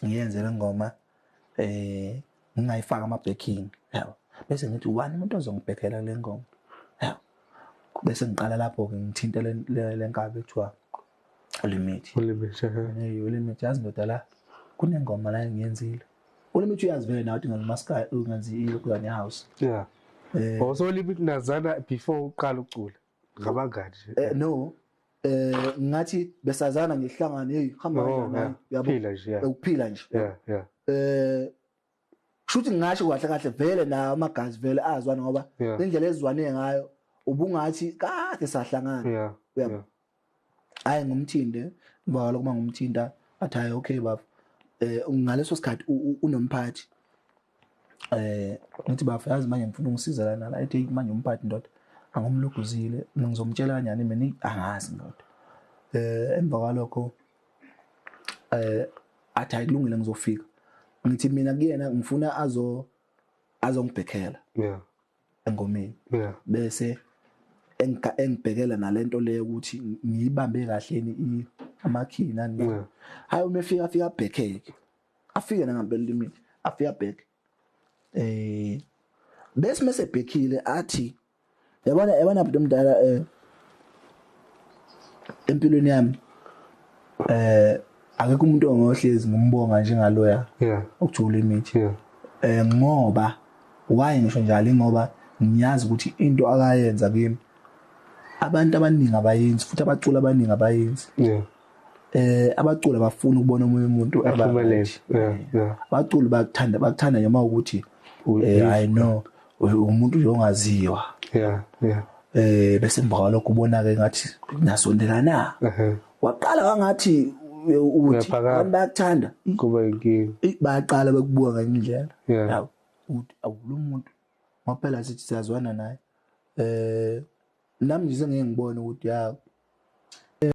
Ngiyenze le ngoma, ngingayifaka ama backing, yabo. Bese ngithi ubani umuntu ozongibhekela le ngoma, yabo. Bese ngiqala lapho ke ngithinte le nkabi ekuthiwa uLimit. ULimit. Hey, uLimit, yazi ndoda, la kunengoma la engiyenzile. ULimit uyazi vele nawe ukuthi ngenza umaskandi, ngenza ilokuzane house. Also Limit nazana before uqala ukucula. Ngabangani nje? No, ngathi besazana ngehlangano, hey, hamba kanjani, yabo. Phila nje, yeah. Ukuphila nje. Yeah. Kushuthi ngingasho kahle kahle vele nawo amagazi vele azwana, ngoba indlela ezizwane ngayo ubungathi kade sahlangana. Uyabo? Hayi, ngumthinde emva kwalokho, uma ngumthinta athi, "Hayi, okay baba." Ngaleso sikhathi unomphathi. Ngithi, "Baba, yazi manje ngifuna ungisiza la nala." Ethi, "Manje umphathi ndoda angumluguzile, ngizomtshela kanjani mina? Angazi ndoda." Emva kwalokho athi, "Hayi, kulungile, ngizofika." Ngithi mina kuyena ngifuna azongibhekhela engomeni, bese engibhekela nalento leyo ukuthi ngiyibambe kahle ni amakey nani. Hayi, uma efika, afika abhekheke, afike nangampela Limit, afike abheke, bese mase bhekhile athi, "Yabona, yabona bhuti omdala, empilweni yami akekho umuntu ongohlezi ngumbonga njengaloya ukujula imithi." Ngoba why ngisho njalo? Ngoba ngiyazi ukuthi into akayenza kimi abantu abaningi abayenzi, futhi abaculi abaningi abayenzi. Abaculi abafuna ukubona omunye umuntu Aphumelele. Right. Yeah. Abaculi bakuthanda noma ukuthi I know umuntu nje ongaziwa. Bese emva kwalokho ubona ke ngathi nasondela na. Waqala wangathi uthi Uyaphakama. abantu bayakuthanda. Kuba inkinga. Bayaqala bekubuka ngenye indlela. Yabo, uthi awulo muntu, ngoba phela sithi siyazwana naye. Nami nje sengeke ngibone ukuthi ya